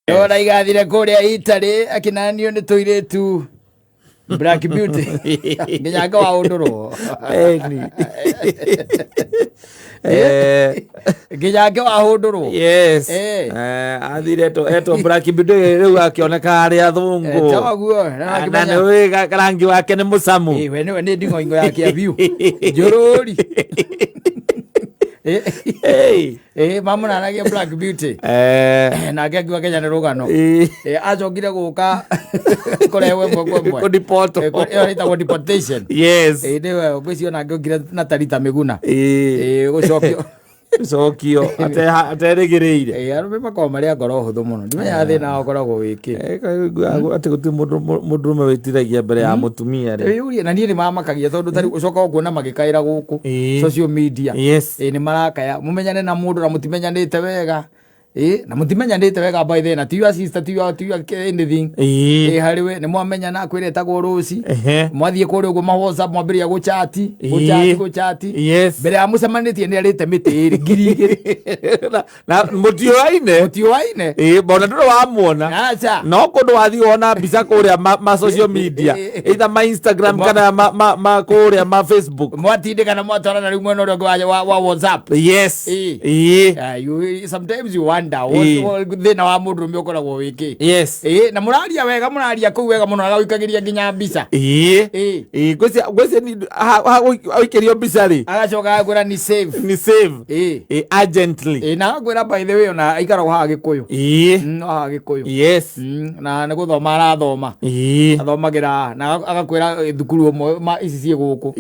Ora igathire kũrĩa Italy akinanio nĩ tũirĩtu Black Beauty nginya nga wa ũndũrwo. Eni. Eh, Nginya nke wa ũndũrwo. Yes. Eh. Eh, athire etwo Black Beauty rĩu akĩoneka arĩ athũngũ. Taguo Na nĩ ũĩ rangi wake nĩ mũcamu. We nĩwe nĩ nding'oing'o ya kĩabiu njũrũri. Hey. Mamũnanagia Black Beauty. Nake akiuga Kenya nĩ rũgano. Acokire gũka kũrehwo ĩmwe kwa ĩmwe. Kũdipotwo. Ĩyo ĩtagwo deportation. Yes. Nĩwe ngwĩciria onake okire na Tarita Mĩguna. Gũcokio. Cokio aterĩgĩrĩire. Arũme makoragwo marĩ a ngoro hũthũ mũno, ndimenyaga thĩna wao ũkoragwo wĩ kĩ. Atĩ gũtirĩ mũndũrũme wĩtiragia mbere ya mũtumia rĩ. Wĩyũrie, na niĩ nĩ mamakagia tondũ tarĩu ũcokaga kuona magĩkaĩra gũkũ social media. Nĩ marakaya mũmenyane na mũndũ na mũtimenyanĩte wega. Na mũtimenyanĩte wega by the way, na ti your sister, ti your anything. Harĩ we nĩ mwamenyana akwĩra etagwo Rose. Mwathiĩ kũrĩa ũguo ma WhatsApp mwambĩrĩria gũchati, gũchati, gũchati. Mbere ya mũcemanĩtie nĩ arĩte mĩtĩ ĩrĩ 2000. Na mũtiũaine. Mũtiũaine. Bona ndũrĩ wamuona. Aca. No kũndũ wathiĩ wona mbica kũrĩa ma social media, either ma Instagram kana ma kũrĩa ma Facebook. Mwatindĩkana mwatwarana rĩu mwena ũrĩa ũngĩ wa WhatsApp. Yes. Sometimes you wonder thĩna wa mũndũrũme ũkoragwo wĩ kĩ. Na mũraria wega, mũraria kũu wega mũno, agagũikagĩria nginya mbica. Ngwĩciria ha gũikĩrio mbica rĩ. Agacoka agakwĩra ni save. Ni save. Urgently. Na agakwĩra by the way ona aikaragwo haha Gĩkũyũ. Haha Gĩkũyũ. Na nĩ gũthoma arathoma. Athomagĩra na agakwĩra thukuru ũmwe ici ciĩ gũkũ.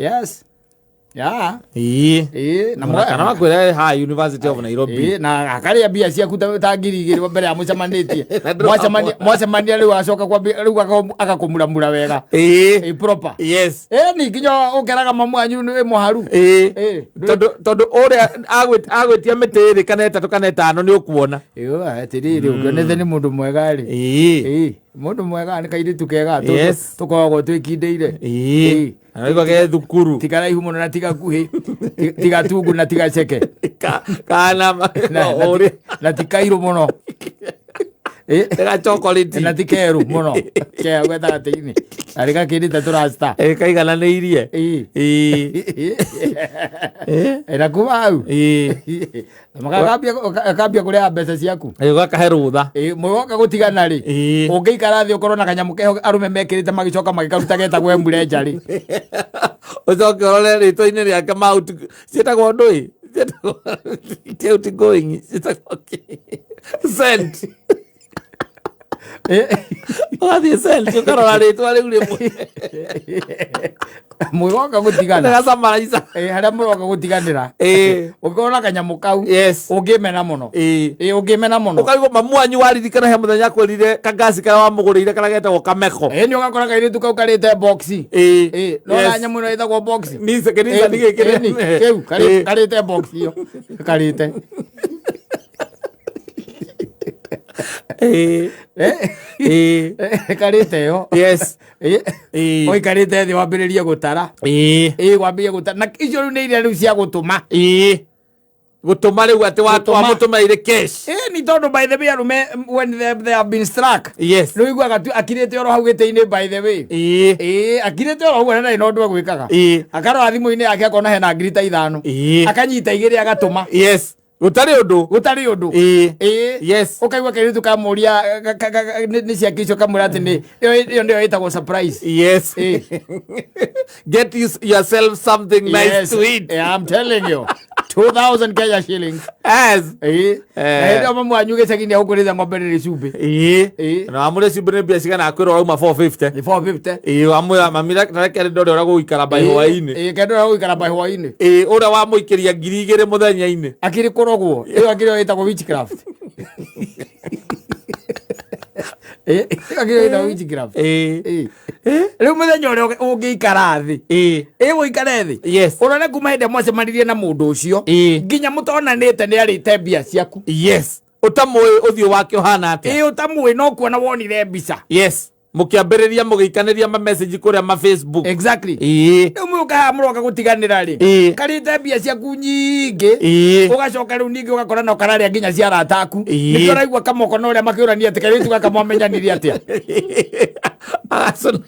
Yes. Yeah. Na Kana makwĩra ha University of Nairobi. Na akarĩa mbia ciaku ta 2000 mbere ya mũcemanĩtie. Na ndũramwona. Mwacemania rĩu acoka kwambia rĩu agakũmuramura wega. Proper. Ni nginya ũkeraga mamu wanyu nĩ mũharu. Tondũ ũrĩa agwĩtia mĩtĩ ĩrĩ kana ĩtatũ kana ĩtano nĩ ũkuona. Yo, atĩrĩrĩ, ũngĩonete nĩ mũndũ mwega rĩ. Mũndũ mwega nĩ kairĩtu kega tũkoragwo twĩkindĩire. Araigua ge thukuru. Ti karaihu mũno na ti gakuhĩ, ti gatungu na ti gaceke. Kana ũrĩa. Na ti kairũ mũno. Ga chocolate. Na ti kerũ mũno. Ke hau gatagatĩ-inĩ. Na nĩ gakĩrĩte tũrasta. Kaigananĩirie. Na kuma hau. Akambia kũrĩa mbeca ciaku. Ũgakahe rũtha. Mũgoka gũtigana rĩ. Ũngĩikara thĩ ũkorwo na kanyamũ keho arũme mekĩrĩte magĩcoka magĩkaruta getagwo emurenja rĩ. Ũcoke ũrore rĩtwa-inĩ rĩake ma ciĩtagwo ndũĩ? Ciĩtagwo ti outgoing, ciĩtagwo kĩ? Sent. Ũgathiĩ sent ũkarora rĩtwa rĩu rĩmwe. Mũgoka gũtigana. Nĩgacamaraica. Harĩa mũroka gũtiganĩra. Ũngĩkorwo na kanyamũ kau. Ũngĩmena mũno. Ũngĩmena mũno. Ũkaigua mamu wanyu waririkana he mũthenya akwĩrire kangasi karĩa wamũgũrĩire karĩa getagwo kameko. Nĩ ũgakora kairĩtu kau karĩte box. No na nyamũ ĩno ĩtagwo box. Nisa, kĩnisa nĩ gĩkĩ. Kĩu, karĩte box ĩyo. Karĩte. Karĩte ĩyo. Ũikarĩte thĩ wambĩrĩrie gũtara. Wambĩrĩrie gũtara. Na icio rĩu nĩ iria rĩu cia gũtũma. Gũtũma rĩu atĩ Gũtũma. wamũtũmĩire cash. Ni tondũ by the way arũme when they have been struck. Nĩ ũiguaga tu akirĩte oro hau gĩtĩ-inĩ by the way. Akirĩte oro hau na ndarĩ na ũndũ egwĩkaga. Akarora thimũ-inĩ yake akona hena ngiri ta 5. Akanyita 2 agatũma. Gũtarĩ ũndũ. Gũtarĩ ũndũ. Ũkaigua kairĩtu kamũria, nĩ ciake icio kamũra atĩ nĩ, ĩyo nĩyo ĩtagwo surprise. Get yourself something nice to eat. Yeah, I'm telling you. 2000 Kenya shillings. Na hĩndĩ ĩyo mamu wanyu gĩcagi-inĩ agũkũrĩte ng'ombe rĩrĩ cumbĩ. Na wamũrĩa cumbĩ nĩ mbia cigana akwĩra ũrauma 450. Nĩ 450. Wamwĩra mami reke ndore ũrĩa gũgũikara by hwaĩ-inĩ. Kende ũrĩa gũikara by hwaĩ-inĩ. Ũrĩa wamũikĩria 2000 mũthenya-inĩ. Akĩrĩ kũrogwo. Ĩyo akĩrĩ ĩyo ĩtagwo witchcraft. Ĩyo akĩrĩ ĩyo ĩtagwo witchcraft. Rĩu mũthenya ũrĩa ũngĩikara thĩ. Ũikare thĩ. Ũrore kuma hĩndĩ ĩrĩa mwacemanirie na mũndũ ũcio. Nginya mũtonanĩte nĩ arĩte mbia ciaku. Ũtamũĩ ũthiũ wake ũhana atĩa. Ũtamũĩ no kuona wonire mbica. Mũkĩambĩrĩria mũgĩikanĩria ma message kũrĩa ma Facebook. Exactly. Ĩĩ. Rĩu mũka haha mũroka gũtiganĩra rĩ, karĩte mbia ciaku nyingĩ, ũgacoka rĩu ningĩ ũgakora na ũkararĩa nginya cia arata aku. Nĩkĩo ũraigua kamoko na ũrĩa makĩũrania atĩ kairĩtu gaka mwamenyanire atĩa. Agacũna.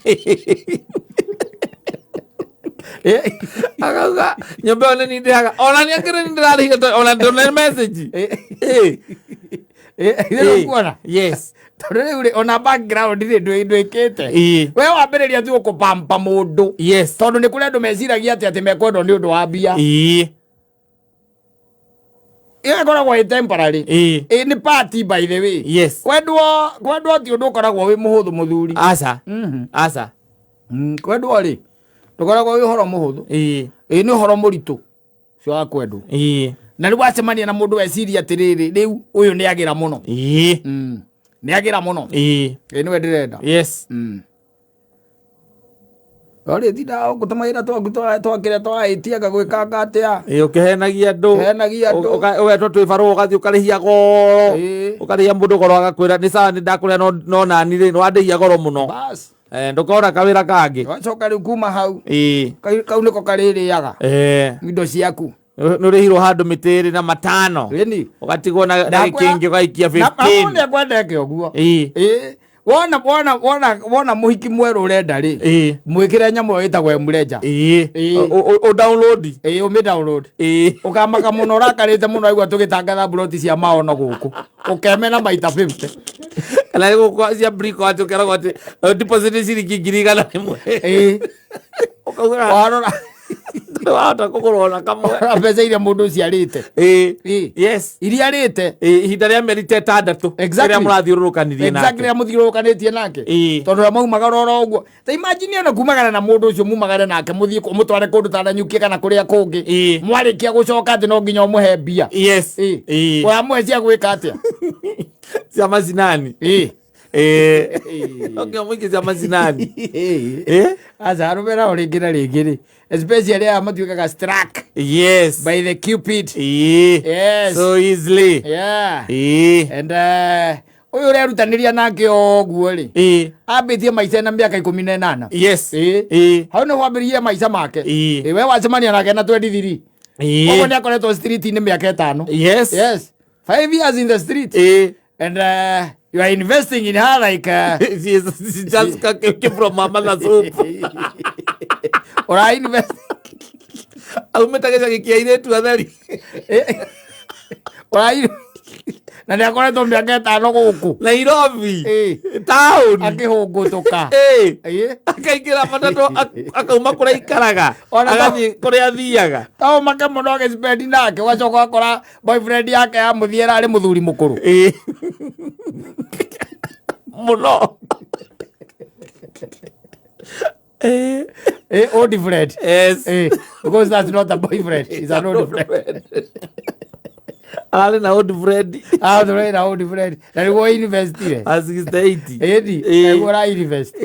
Akauga nyũmba ĩyo nĩ niĩ ndĩhaga ona nĩ akĩrĩ nĩ ndĩrarĩhire ona ndona message. Ĩĩ, kuona. Yes. Tondũ rĩu rĩ, ona background rĩ, ndwĩkĩte. We wambĩrĩria tu ũkũpampa mũndũ. Tondũ nĩ kũrĩ andũ meciragia atĩ mekwendwo nĩ ũndũ wa mbia. Ĩyo ĩkoragwo ĩ temporary. Ĩ nĩ party, by the way. Kwendwo ti ũndũ ũkoragwo wĩ mũhũthũ, mũthuri. Aca. Aca. Kwendwo rĩ, ndũkoragwo wĩ ũhoro mũhũthũ. Ĩ nĩ ũhoro mũritũ ũcio wa kwendwo. Na rĩu wacemania na mũndũ weciria atĩrĩrĩ, rĩu ũyũ nĩ agĩra mũno. Nĩ agĩra mũno. Ĩ nĩwe ndĩrenda. Rĩ tinda gũtũmagĩra twaku twakĩrĩa twaĩtianga gwĩkanga atĩa. Ĩĩ, ũkĩhenagia andũ. Ũkĩhenagia andũ. Ũgetwo twĩ barũa, ũgathiĩ ũkarĩhia goro. Ũkarĩhia mũndũ goro, agakwĩra nĩ sawa, nĩ ndakũrĩa, no nani rĩ, nĩ wandĩhia goro mũno. Bas. Eh, ndũkona kawĩra kangĩ. Wacoka rĩu kuma hau, kau nĩko karĩrĩaga indo ciaku. Nĩ ũrĩhirwo handũ mĩtĩ ĩrĩ na matano. Ĩni. Ũgatigwo na gĩkĩngĩ ũgaikia Na 15. mũndũ ekwendeke ũguo. Ĩĩ. Wona mũhiki mwerũ ũrenda rĩ, mwĩkĩre nyamũ ĩyo ĩtagwo emurenja. Ũ download. Ĩĩ, ũmĩ download. Ũkamaka mũno, ũrakarĩte mũno, aigua tũgĩtangatha mburoti cia maono gũkũ, ũkemena maita 50. Kana gũkũ cia briko atĩ ũkeragwo atĩ deposit nĩ ciringi 100,000. Ũkauga Warora wahota kũgũra ona kamwe. Warora mbeca iria mũndũ ũcio arĩte. Iria arĩte. Ĩĩ, ihinda rĩa mĩeri ta 6 rĩrĩa mũrathiũrũrũkanirie nake. Nake. Rĩrĩa mũthiũrũrũkanĩtie nake. Tondũ ũrĩa maumagara oro ũguo, ta imagine ona kumagara na mũndũ ũcio, mumagare nake, mũthiĩ mũtware kũndũ ta Nanyuki kana kũrĩa kũngĩ, mwarĩkia gũcoka atĩ no nginya ũmũhe mbia. Ũramũhe cia gwĩka atĩa? Cia macinani. No nginya mũingĩ cia macinani. Aca, arũme nao rĩngĩ na rĩngĩ rĩ, especially aya matuĩkaga struck by the cupid. Yes. So easily. And ũyũ ũrerutanĩria nake o ũguo rĩ, ambĩtie maica na mĩaka 18. Hau nĩ wambĩrĩirie maica make. Ĩĩ, we wacemania nake na 23. Koguo nĩ akoretwo street-inĩ mĩaka 5. Yes, 5 years in the street. And you are investing in her like She just came from her mother's womb. Ora invest. Aumĩte gĩcagi kĩa airĩtu atheri. Ora na nĩ akoretwo mĩaka 5 gũkũ Nairobi taũni. Akĩhũngũtũka. Akaingĩra matatũ, akauma kũrĩa aikaraga, agathiĩ kũrĩa athiaga. Ta ũmake mũno agĩcipendi nake, ũgacoka ũgakora boyfriend yake ya mũthiĩra arĩ mũthuri mũkũrũ. Ĩĩ. Mũno. Old friend. Yes. Because that's not a boyfriend, it's an old friend. Ararĩ na old friend. Ah, tũrĩ na old friend na nĩguo investire. A 68. Ĩni. Nĩguo ũra invest.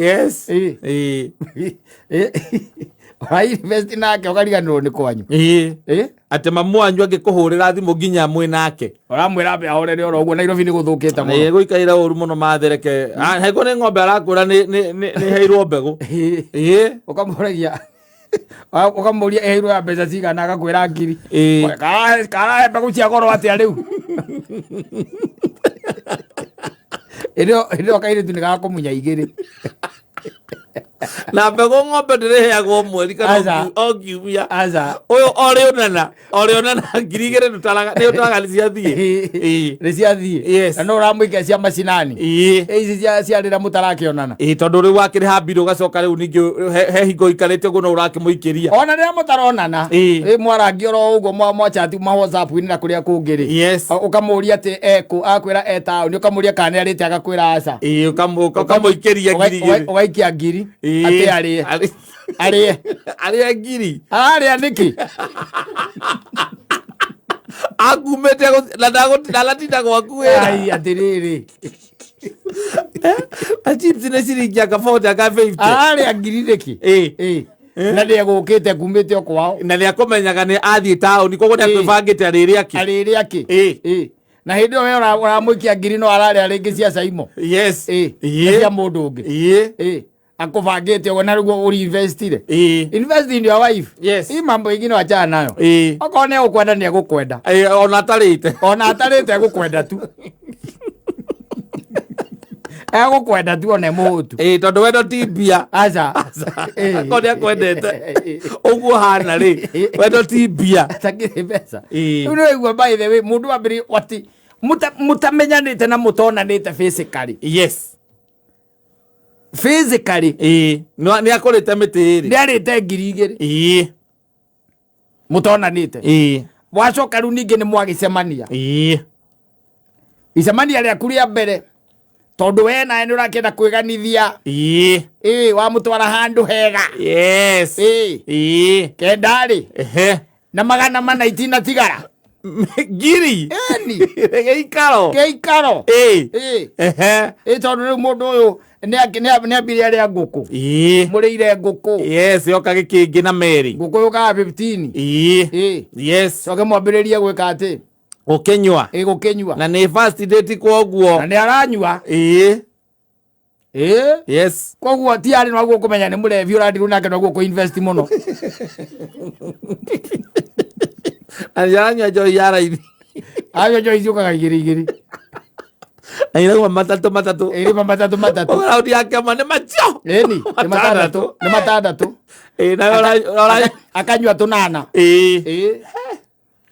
Ũra invest nake, ũkariganĩrwo nĩ kwanyu. Atĩ mamu wanyu angĩkũhũrĩra thimũ nginya mwĩ nake. Ũramwĩra ambe ahorere oro ũguo, Nairobi nĩ gũthũkĩte mũno. Nĩ gũikarĩra ũru mũno, mathereke. Haiko nĩ ng'ombe arakwĩra nĩ heirwo mbegũ. Ũkamũragia, ũkamũria ĩheirwo ya mbeca cigana, agakwĩra ngiri. Karahe mbegũ cia goro atĩa rĩu? Ĩrĩ kairĩtu nĩ gakũmunya igĩrĩ. Na mbegũ ng'ombe ndĩrĩheagwo mweri kana Aca. o kiumia. Aca. Ũyũ orĩonana orĩonana 2000 ndũtaraga nĩ ũtaraga nĩ ciathiĩ. Nĩ ciathiĩ. Na no ũramũikia cia macinani. Ici cia rĩrĩa mũtarakĩonana. Ĩĩ, tondũ rĩu wakĩrĩha mbirũ, ũgacoka rĩu ningĩ he hingo ũikarĩte ũguo no ũrakĩmũikĩria. Ona rĩrĩa mũtaronana, rĩ mwarangia oro ũguo, mwachati ma WhatsApp-inĩ na kũrĩa kũngĩ rĩ, ũkamũria atĩ ekũ, akwĩra e taũni, ũkamũria kana nĩ arĩte, agakwĩra aca. Ĩĩ, ũkamũikĩria 2000. Ũgaikia ngiri atĩ arĩe. Arĩe. Arĩe ngiri. Ararĩa nĩkĩ? Akumĩte na ndanatinda gwaku wĩra. Ai, atĩrĩrĩ. Na chips nĩ ciringi anga 40 anga 50. Ararĩa ngiri nĩkĩ? Ĩĩ. Na nĩ egũkĩte kumĩte o kwao. Na nĩ akũmenyaga nĩ athiĩ taũni, koguo nĩ akwĩbangĩte arĩrĩa kĩ. Arĩrĩa kĩ? Ĩĩ. Na hĩndĩ ĩyo we ũramũikia ngiri no ararĩa rĩngĩ cia Caimo. Yes. Ĩ, na cia mũndũ ũngĩ. Ĩ, akũbangĩte ũguo na rĩguo ũreinvestire. Invest in your wife. Yes. Hii mambo ingine wachana nayo. Okorwo nĩ egũkwenda nĩ egũkwenda. Ĩ, ona atarĩte. Ona atarĩte egũkwenda tu. Egũkwenda tu ona e mũhũtu. Ĩ, tondũ wendo ti mbia. Aca. Ĩ. Akorwo nĩ akwendete ũguo hana rĩ, wendo ti mbia. Atakĩrĩ mbeca. Ĩ. Rĩu nĩ waigua, by the way, mũndũ wa mbere ati mũtamenyanĩte na mũtonanĩte physically. Physically. Ĩ, nĩ akũrĩte mĩtĩ ĩrĩ. Nĩ arĩte 2000. Mũtonanĩte. Wacoka rĩu ningĩ nĩ mwagĩcemania. Icemania rĩaku rĩa mbere, tondũ we nawe nĩ ũrakĩenda kwĩganithia. Ĩ, wamũtwara handũ hega. Ĩ. Kenda rĩ. Na 400 itinatigara. Ngiri. Ĩni. Gĩikaro. Gĩikaro. Ĩ. Ĩ. Ĩ, tondũ rĩu mũndũ ũyũ nĩ ambire arĩa ngũkũ. Mũrĩire ngũkũ. Yes, yoka gĩkĩngĩ na merĩ. Ngũkũ yũkaga 15. Ĩ. Coke mwambĩrĩrie gwĩka atĩ? Gũkĩnyua. Ĩ, gũkĩnyua. Na nĩ first date kwoguo. Na nĩ aranyua. Ĩ. Ĩ. Koguo ti arĩ noguo kũmenya nĩ mũrebi ũrandirwo nake noguo kũ invest mũno. Na nĩ aranyua njohi ya raithi. Aranyua njohi ciũkaga igĩrĩ igĩrĩ. Na irauma matatũ matatũ. Ĩrĩ matatũ matatũ. Ũguo raundi yake ma nĩ macio. Ĩni, nĩ matandatũ, nĩ matandatũ. Ĩ, nawe Akanyua tũnana. Ĩ. Ĩ.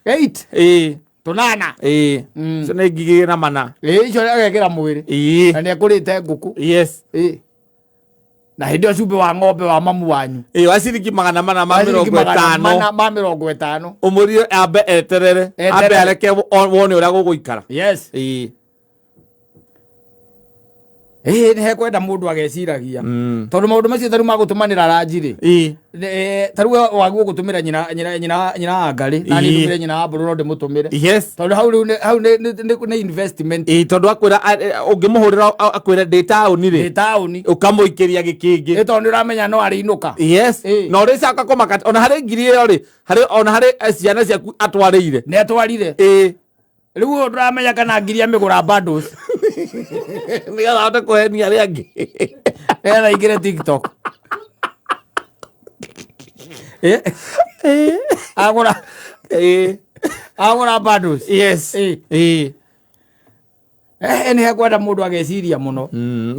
8. Ĩ. Tũnana. Ĩ. Icio nĩ ngigĩ na mana. Ĩ, icio agekĩra mwĩrĩ. Ĩ. Na nĩ ekũrĩte ngũkũ. Ĩ. Na hĩndĩ ĩyo cumbĩ wa ng'ombe wa mamu wanyu. Ĩ, wa ciringi 450. Wa ciringi 450. Ũmũrie ambe eterere. Eterere. Ambe areke wone ũrĩa gũgũikara. Yes. Ĩ. Ĩ, nĩ hekwenda mũndũ ageciragia. Tondũ maũndũ macio tarĩu magũtũmanĩra ranji rĩ. Ĩ. Tarĩu we wagwo gũtũmĩra nyina wa Ngarĩ, na niĩ ndũmĩre nyina wa Mbũrũ no ndĩmũtũmĩre. Tondũ hau rĩu hau nĩ investment. Ĩ, tondũ akwĩra, ũngĩmũhũrĩra akwĩre ndĩ taũni rĩ. Ndĩ taũni. Ũkamũikĩria gĩkĩngĩ. Ĩ, tondũ nĩ ũramenya no arĩinũka. Yes. Ĩ. Na ũrĩcoka kũmaka ona harĩ ngiri ĩyo rĩ, harĩ ona harĩ ciana ciaku atwarĩire. Nĩ atwarire. Ĩ. Rĩu ũyũ ndũramenya kana ngiri amĩgũra bundles. Nĩgetha ahote kũhenia arĩa angĩ. Nĩgetha aingĩre TikTok. Ĩ. Agũra. Ĩ. Agũra bundles. Yes. Ĩ. Ĩ. Nĩ hekwenda mũndũ ageciria mũno.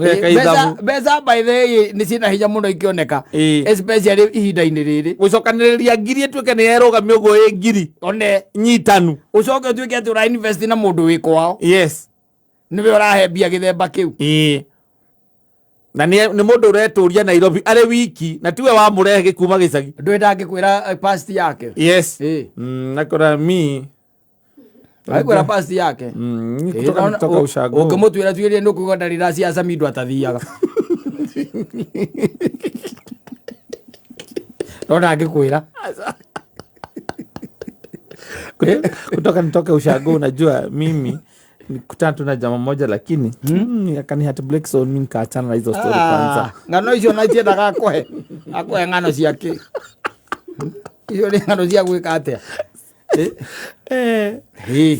Eka ithabu. Mbeca by the way nĩ ciĩna hinya mũno ikĩoneka. Ĩ. Especially ihinda-inĩ rĩrĩ. Gũcokanĩrĩria ngiri ĩtuĩke nĩ yerũgamia ũguo ĩ ngiri. One. Nyitanu. Ũcoke ũtuĩke atĩ ũra invest na mũndũ wĩ kwao. Nĩwe ũrahe mbia gĩthemba kĩu. Ĩ. Na nĩ mũndũ ũretũria Nairobi arĩ wiki na tiwe wamũrehe gĩkuma gĩcagi. Ndũĩ ndangĩkwĩra past yake. Yes. Ĩ. Nakora mi. Agĩkwĩra past yake. Ni kutoka nitoka ushago. Ũngĩmũtuĩra tuĩrie nĩ ũkũigua ndarĩ cia Samido atathiaga. No ndangĩkwĩra. Kutoka nitoke ushago, unajua mimi nikutana tu na jamaa mmoja lakini akani heartbreak, so mimi nikaachana na hizo story kwanza. Ng'ano icio na itiendaga akũhe. Akũhe ng'ano ciake. Icio nĩ ng'ano cia gwĩka atĩa?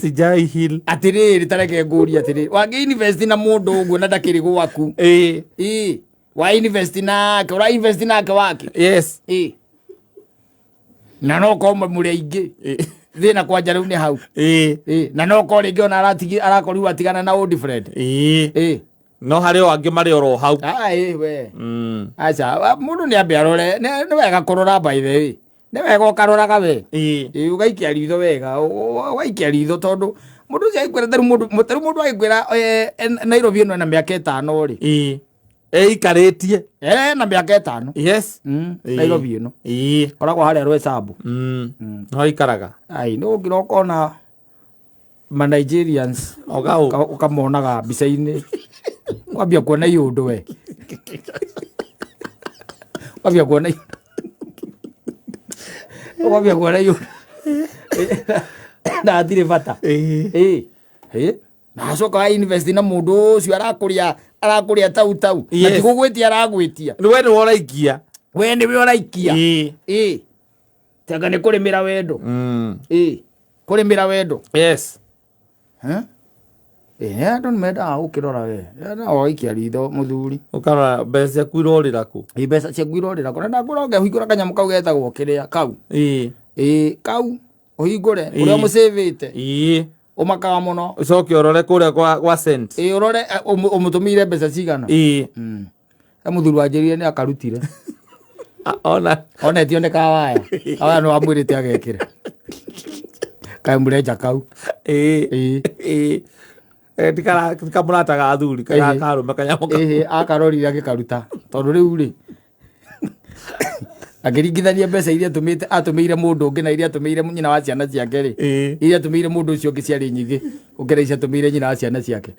Sijai heal. Atĩrĩrĩ, tareke ngũrie atĩrĩrĩ, wangĩ invest na mũndũ ũguo na ndakĩrĩ gwaku. Ĩ, wa invest nake, ũra invest nake wake. Yes. Ĩ. Na no korwo mũrĩ aingĩ. Thĩna kwanja rĩu nĩ hau. Ĩ, na no korwo rĩngĩ ona arakorirwo atigana na old friend. Ĩ. No harĩ o angĩ marĩ oro hau. Ĩ, we. Aca, mũndũ nĩ ambe arore, nĩ wega kũrora by the way. Nĩ wega ũkaroraga we. Ĩ, ũgaikia ritho wega, ũgaikia ritho tondũ mũndũ ũcio agĩkwĩra tarĩu mũndũ, tarĩu mũndũ agĩkwĩra, Nairobi ĩno ena mĩaka 5 rĩ. Ĩikarĩtie. Na mĩaka 5. Nairobi ĩno. Koragwo harĩa Rwesambu. No ikaraga. Ai, nĩ ũngĩra ũkona ma Nigerians Oga ũkamonaga mbica-inĩ. Kwambia kuona iũndũ we. Kwambia kuona Kwambia kuona iũndũ. Na hatirĩ bata. Ĩ. Ĩ. Na acoka wa invest na mũndũ ũcio arakũrĩa tau tau. Na Yes. ti gũgwĩtia aragwĩtia. Nĩ we nĩwe ũraikia. We nĩwe ũraikia. Ĩ. Tanga nĩ kũrĩmĩra wendo. Ĩ. Kũrĩmĩra wendo. Yes. Huh? Ĩ, nĩ andũ nĩ mendaga gũkĩrora we na waikia ritho mũthuri. Ũkarora mbeca ciaku irorĩra kũ. Ĩ, mbeca ciaku irorĩra kũ? Na ndakwĩra ũngĩhingũra kanyamũ kau getagwo kĩrĩa kau. Ĩ, kau ũhingũre ũrĩa mũcĩvĩte. Ũmakaga mũno. Ũcoke ũrore kũrĩa kwa cent. Ĩ, ũrore ũmũtũmĩire mbeca cigana. He mũthuri wanjĩrire nĩ akarutire. Ona Onetio nĩ kawaya. Kawaya nĩ wamwĩrĩte agekĩre. Kaĩ mũrenja kau. Tikamũrataga athuri kana karũme kanyamũ kau. Akarorire agĩkaruta. Tondũ rĩu rĩ akĩringithania mbeca iria atũmĩire mũndũ ũngĩ na iria atũmĩire nyina wa ciana ciake rĩ, iria atũmĩire mũndũ ũcio ũngĩ ciarĩ nyingĩ gũkĩra icio atũmĩire nyina wa ciana ciake.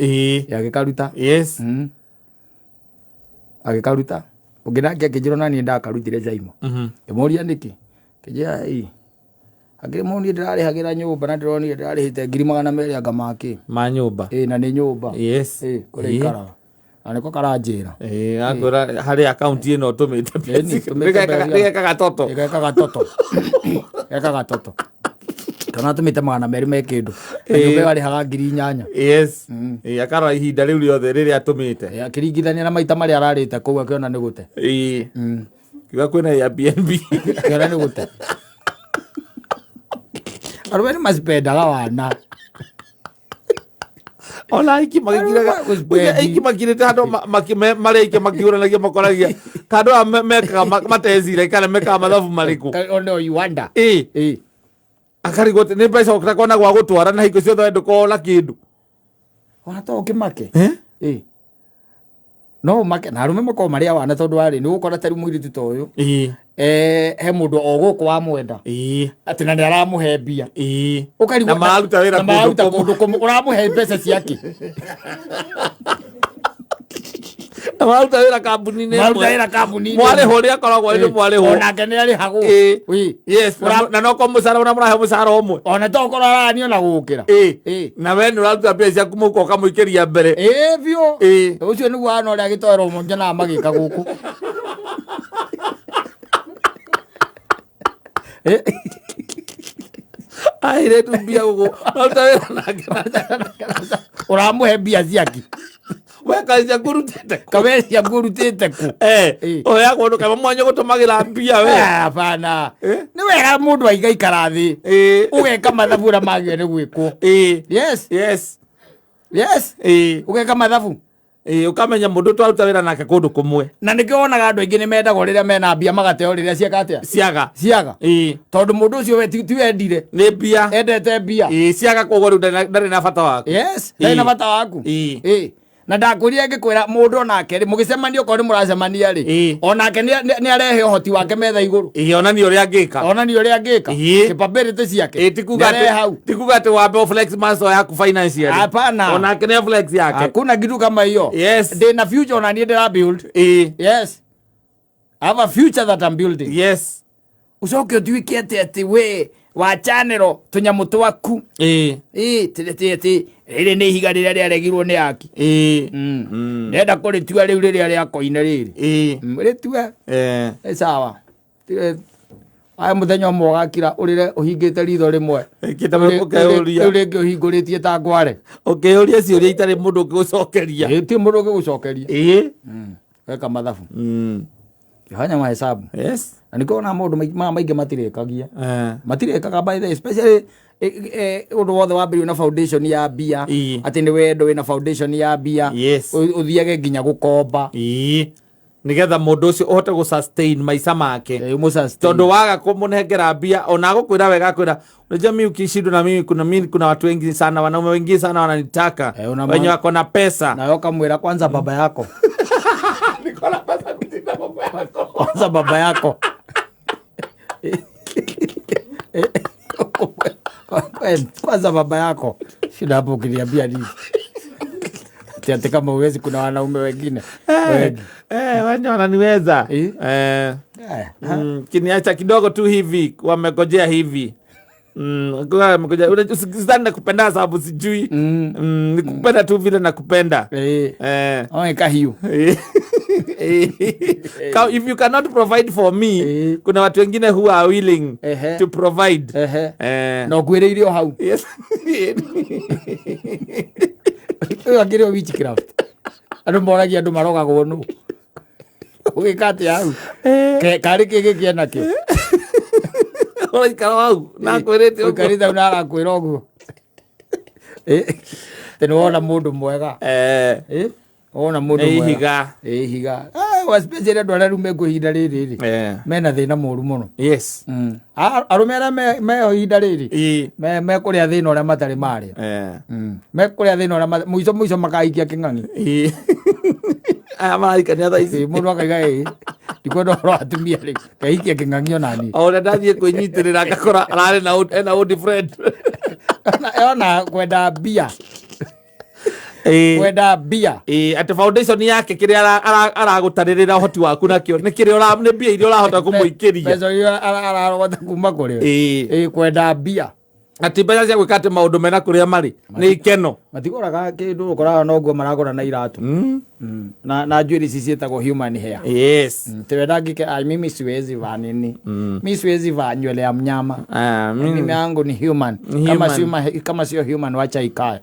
Agĩkaruta. Agĩkaruta. Ũngĩ nake akĩnjĩra ona niĩ ndakarutire Jaimo. Ngĩmũria nĩkĩ? Akĩnjĩra ĩ, akĩmũ niĩ ndĩrarĩhagĩra nyũmba na ndĩronire ndĩrarĩhĩte 200,000 anga ma kĩ? Ma nyũmba. Ĩ, na nĩ nyũmba. Ĩ, kũrĩa ikaraga. Na nĩko karanjĩra. Ĩ, akwĩra harĩ akaunti ĩno ũtũmĩte Ĩni, mbeca. tũmĩte mbeca. Nĩgekaga toto. Ĩgekaga toto. Ĩgekaga toto. Kana atũmĩte 200 me kĩndũ. Na nyũmba ĩyo arĩhaga 8,000. Ĩ, akarora ihinda rĩu rĩothe rĩrĩa atũmĩte. Ĩ, akĩringithania na maita marĩa ararĩte kũu akĩona nĩ gũte. Kiuga kwĩna Airbnb. Akĩona nĩ gũte. Arũme nĩ macipendaga wana. Ona aiki magĩkiraga, Arũme gũcipendi. aiki makirĩte handũ marĩa aiki makĩhũranagia makoragia kandũ aya mekaga matecire kana mekaga mathabu marĩkũ. Ono you wonder. Akarigwo atĩ nĩ mbeca ũtakona gwa gũtwara na hingo ciothe we ndũkoragwo na kĩndũ. Ona to ũkĩmake. No ũmake na arũme makoragwo marĩ awana tondũ warĩ nĩ ũgũkora ta rĩu mũirĩtu ta ũyũ. He mũndũ o gũkũ wamwenda. Atĩ na nĩ aramũhe mbia. Ũkarigwo Na mararuta wĩra na mararuta kũndũ kũndũ kũmwe. Ũramũhe mbeca ciake. Na mararuta wĩra kambuni-inĩ Mararuta ĩmwe. wĩra kambuni-inĩ Mwarĩhwo ũrĩa akoragwo arĩ mwarĩhwo. Onake nĩ arĩhagwo. Yes, na no kwa mũcara ũrĩa mũrahe mũcara ũmwe. Ona to korwo aranio na gũkĩra. Na we nĩ ũraruta mbia ciaku mũhuko ũkamũikĩria mbere. Biũ. Ũcio nĩguo wana ũrĩa agĩtoerwo nyonaga magĩka gũkũ. Airĩtu mbia gũkũ. Ũraruta wĩra nake. Ũramũhe mbia ciake. We kaĩ ciaku ũrutĩte kũ? Kawe ciaku ũrutĩte kũ? Ũheagwo ũndũ kaĩ mwanya gũtũmagĩra mbia we. Hapana. Nĩ wega mũndũ aigaikara thĩ. Ũgeka mathabu ũrĩa magĩrĩire nĩ gwĩkwo. Yes. Yes. Yes. Ũgeka mathabu. Ũkamenya mũndũ twaruta wĩra nake kũndũ kũmwe. Na nĩkĩo wonaga andũ aingĩ nĩ mendagwo rĩrĩa mena mbia magateo rĩrĩa cieka atĩa? Ciaga. Ciaga. Tondũ mũndũ ũcio we ti wendire. Nĩ mbia. Endete mbia. Ciaga koguo rĩu ndarĩ na bata waku. Yes, ndarĩ na bata waku. Na ndakwĩrire ngĩkwĩra mũndũ onake rĩ, mũgĩcemania okorwo nĩ mũracemania rĩ, onake nĩ arehe ũhoti wake metha igũrũ. Onanie ũrĩa angĩka. Onanie ũrĩa angĩka. Capability ciake. Ti kuga Nĩ arehe hau. Ti kuga atĩ wambe ũ flex muscle yaku financially. Hapana. Onake nĩ flex yake. Hakuna kitu kama hiyo. Yes. Ndĩ na future ona niĩ ndĩra build. Yes. I have a future that I'm building. Yes. Ucoke ũtuĩke atĩ atĩ we wa channel tũnyamũ twaku. Tĩ, rĩrĩ nĩ ihiga rĩrĩa rĩaregirwo nĩ aki. Ndĩrenda kũrĩtua rĩu rĩrĩa rĩa koine rĩrĩ. Rĩtue. Nĩ sawa. Aya mũthenya ũmwe ũgakira ũrĩre ũhingĩte ritho rĩmwe. Ĩkĩte ũkeyũria. Rĩu rĩngĩ ũhingũrĩtie ta ngware. Ũkĩyũria ciũria itarĩ mũndũ ũngĩgũcokeria. Ti mũndũ ũngĩgũcokeria. Weka mathabu. Fanya mahesabu. Yes. Na nĩkĩo ona maũndũ maya maingĩ matirĩkagia. Matirĩkaga by the way, especially ũndũ wothe wambĩrĩirio na foundation ya mbia. Atĩ nĩ wendo wĩna foundation ya mbia. Yes. Ũthiage nginya gũkomba. Nĩgetha mũndũ ũcio ũhote gũ sustain maica make. Ũmũ sustain. Tondũ waga kũmũnengera mbia, ona agũkwĩra wega akwĩra, unajua mimi ukishindwa na mimi kuna mimi kuna watu wengi sana, wanaume wengi sana wananitaka. Wenye wako na pesa. Na wewe ukamwĩra kwanza baba yako. Niko na pesa kushinda baba yako. Kwanza baba yako. Kwanza baba yako. Shida hapo ukiniambia nini? Ati ati kama huwezi kuna wanaume wengine. Wengi. Wenye wananiweza. Kiniacha kidogo tu hivi, wamegojea hivi. Kwa wamegojea. Unajua, sidhani nakupenda sababu sijui. Nikupenda tu vile nakupenda. Oe, kahiu. If you cannot provide for me, kuna watu wengine who are willing to provide. Na ũkuĩrĩire o hau. Yes. Ĩyo akĩrĩ o witchcraft. Andũ moragia andũ marogagwo nũ. Ũgĩka atĩa hau? Karĩ kĩ gĩkĩ enakĩo? Ũraikara hau na akwĩrĩte ũguo. Ũikarĩte hau na arakwĩra ũguo. Atĩ nĩ wona mũndũ mwega. Wona mũndũ Nĩ mwega. ihiga. Ĩ ihiga. Ah, especially andũ arĩa rĩu mekuo ihinda rĩrĩ rĩ. Mena thĩna mũru mũno. Yes. Arũme arĩa meho ihinda rĩrĩ mekũrĩa thĩna ũrĩa matarĩ marĩa. Mekũrĩa thĩna ũrĩa mũico mũico makaikia kĩng'ang'i. Aya marahikania thaa ici. Ĩ, mũndũ akaiga ĩ ndikwenda ũhoro wa atumia rĩ kaikia kĩng'ang'i ona niĩ. O ũrĩa ndathiĩ kwĩnyitĩrĩra ngakora ararĩ na ena old friend. Ona kwenda mbia. Kwenda mbia. Atĩ foundation yake kĩrĩa aragũtarĩrĩra ũhoti waku nakĩo nĩ kĩrĩa nĩ mbia iria ũrahota kũmũikĩria. Mbeca iria ararogota kuma kũrĩ. Kwenda mbia. Atĩ mbeca cia gwĩka atĩ maũndũ mena kũrĩa marĩ nĩ ikeno. Matigũraga kĩndũ ũkoraga noguo maragũra na iratũ. Na njuĩrĩ ici ciĩtagwo human hair. Yes. Tiwenda ngike, ai, mimi siwezi vaa nini. Mi siwezi vaa nywele ya mnyama. Mimi yangu ni human. Ni Kama human. sio human wacha ikae.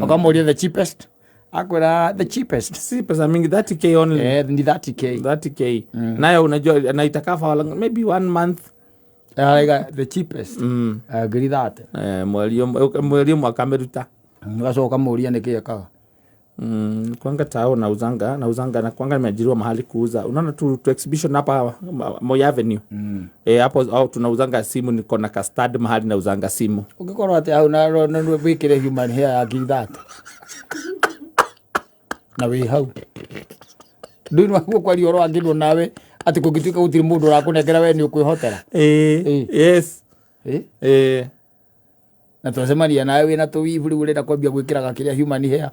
Ukamwambia the cheapest. Akwira the cheapest. Si pesa mingi, 30k only. Ni 30k. 30k. Nayo unajua na itakaa for long, maybe 1 month. Like, the cheapest. Ngiri thate. Mweri ũmwe akamĩruta. Ũgacoka ũkamũria nĩkĩ ekaga. Kwanga tao nauzanga na kwanga nimeajiriwa mahali kuuza. Unaona tu exhibition hapa Moi Avenue. Hapo au tunauzanga simu, niko na custard mahali nauzanga simu. Ukikorwo atĩ hau na wĩkĩre human hair ya ngiri thate. Na wĩ hau. Ndũĩ no kwaria ũhoro wa kĩndũ nawe atĩ kũngĩtuĩka gũtirĩ mũndũ ũrakũnengera we nĩ ũkwĩhotera. Yes. Na twacemania nawe wĩna tũwivu rĩu ũrenda kwambia gwĩkĩraga kĩrĩa human hair.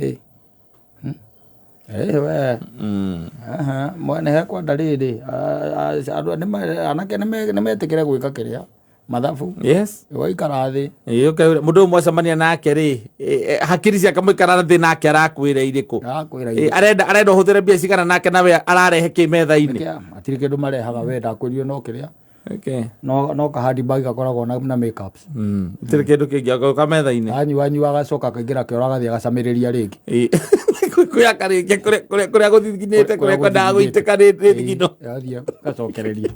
We. Aha, mwene hekwenda rĩrĩ, andũ anake nĩmetĩkĩre gwĩka kĩrĩa mathabu. Yes. Waikara thĩ. Okay, mũndũ ũyũ mwacemania nake rĩ, hakiri ciake mũikara thĩ nake arakwĩra irĩkũ? Arakwĩra irĩkũ? Arenda ũhũthĩre mbia cigana nake nawe ararehe kĩ metha-inĩ? Nĩkĩa, hatirĩ kĩndũ marehaga we ndakwĩrire no kĩrĩa. Okay. No kahandi bag gakoragwo na makeups. Hatirĩ kĩndũ kĩngĩ agoka metha-inĩ. Anyua agacoka akaingĩra kĩoro agathiĩ agacamĩrĩria rĩngĩ. Kwĩ akarĩkia kũrĩa gũthithinĩte, kũrĩa kwendaga gũitĩka nĩ thigino. Agathiĩ agacokereria.